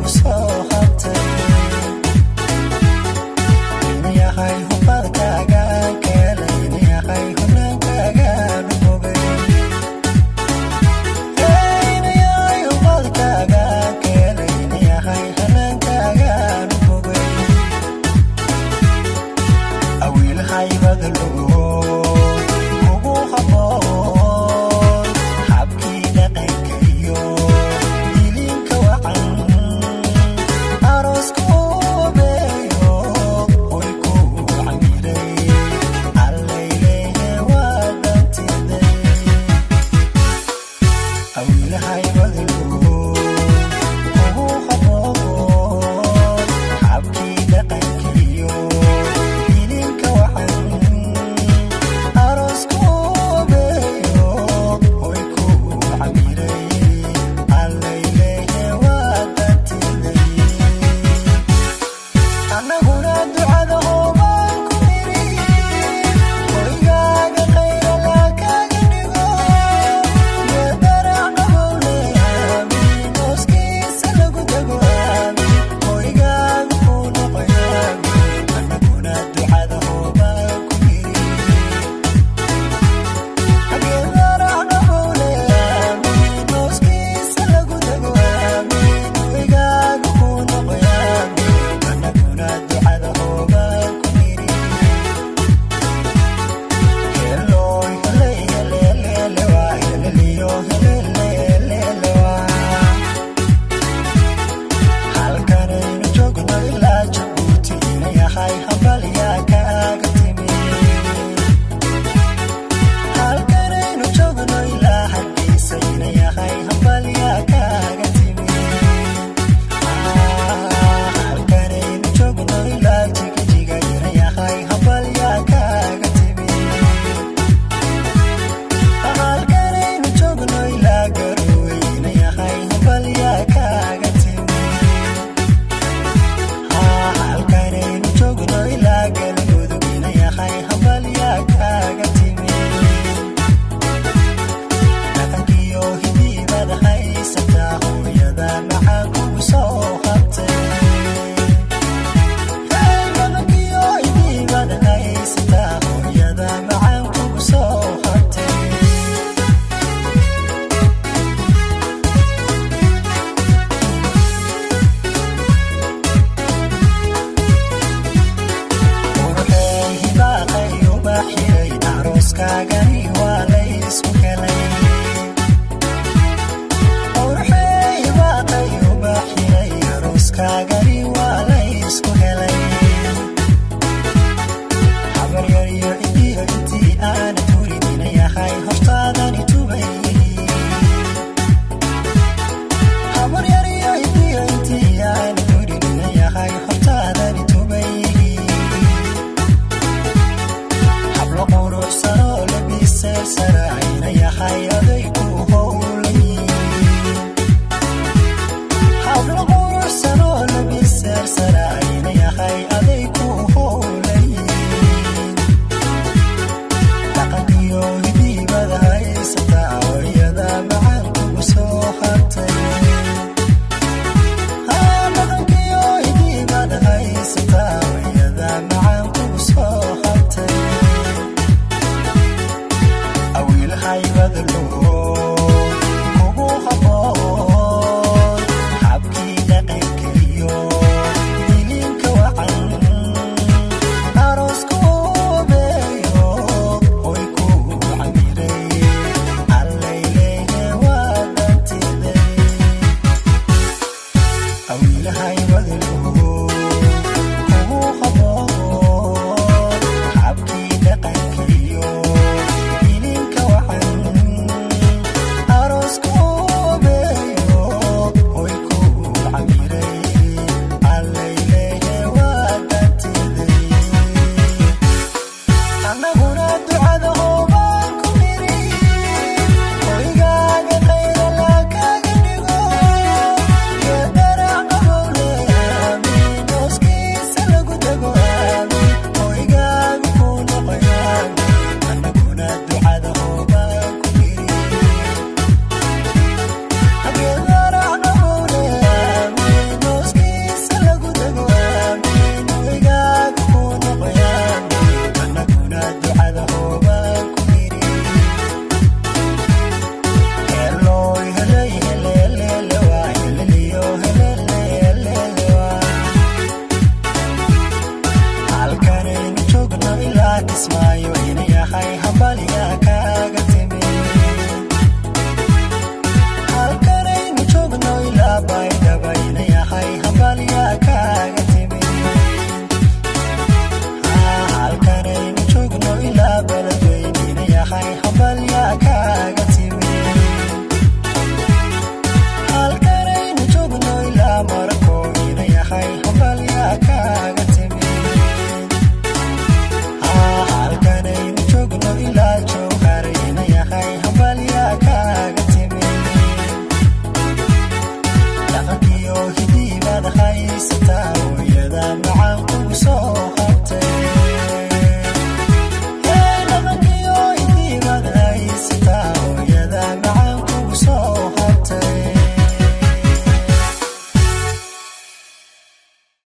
kugu soo habtay. Inayahay hubadkaaga keenay, inayahay hubnaankaagaan u bogay. Inayahay hubadkaaga keenay, inayahay hanaankaagaan u bogay. Awiil haybad lugo kugu habboon, habkii dhaqanka iyo hilinka wacan, aroosku beeyo hoy ku camiray, allaylehe waa dantiday. Awiil haybad lugo kugu habboon, habkii dhaqanka iyo hilinka wacan, aroosku beeyo hoy ku camiray, allaylehe waa dantiday. Annaguna ducada hoobaan ku niri, hoygaaga khayrala kaga dhigo, geedarac qabowle aamiin, hooskiisa lagu dego aamiin, hoygaaga ku noqoy aamiin. Annaguna ducada hoobaan ku niri, geedarac qabowle aamiin, hooskiisa lagu dego aamiin, hoygaaga ku noqoy aamiin. Annaguna ducada hoobaan ku niri. Helooy heley helelele waa heleliyo helelelele waa. Halkanaynu joogno ilaa Jabuuti, inayahay hambalyaa kaaga timi. Halkanaynu joogno ilaa Hargeysa, inayahay hambalyaa kaaga timi. Halkanaynu joogno ilaa Jigajiga, inayahay hambalyaa kaaga timi. Halkanaynu joogno ilaa Garowe, inayahay hambalyaa kaaga timi. Halkanaynu joogno ilaa Galmudug, inayahay hambalyaa kaaga timi. Dhaqankiyo hidiibad haysataa, hooyada maxaa kugu soo habtay? Dhaqankiyo hidiibad haysataa, hooyada maxaa kugu soo habtay? Quruxey hibaaqay ubaxiyay, arooskaagani waa laysku helay. Quruxey hibaaqay ubaxiyay, arooskaagani waa laysku helay. Habaryaryo cidiyo intii aanad hurin, inayahay hortaadani tubay. Habaryaryo cidiyo intii aanad hurin, inayahay hortaadani tubay. Hablo quruxsanoo labiseersara, inayahay aday ku howlay. Hablo quruxsanoo labiseersara, inayahay aday ku howlay. Dhaqankiyo hidiibada haysataa, hooyada macaan kugu soo habtay. Dhaqankiyo hidiibada haysataa, hooyada macaan kugu soo habtay. Awiil haybad lugo kugu habboon, habkii dhaqanka iyo hilinka wacan, aroosku beeyo hoy ku camiray, allaylehe waa dantiday. Awiil haybad lugo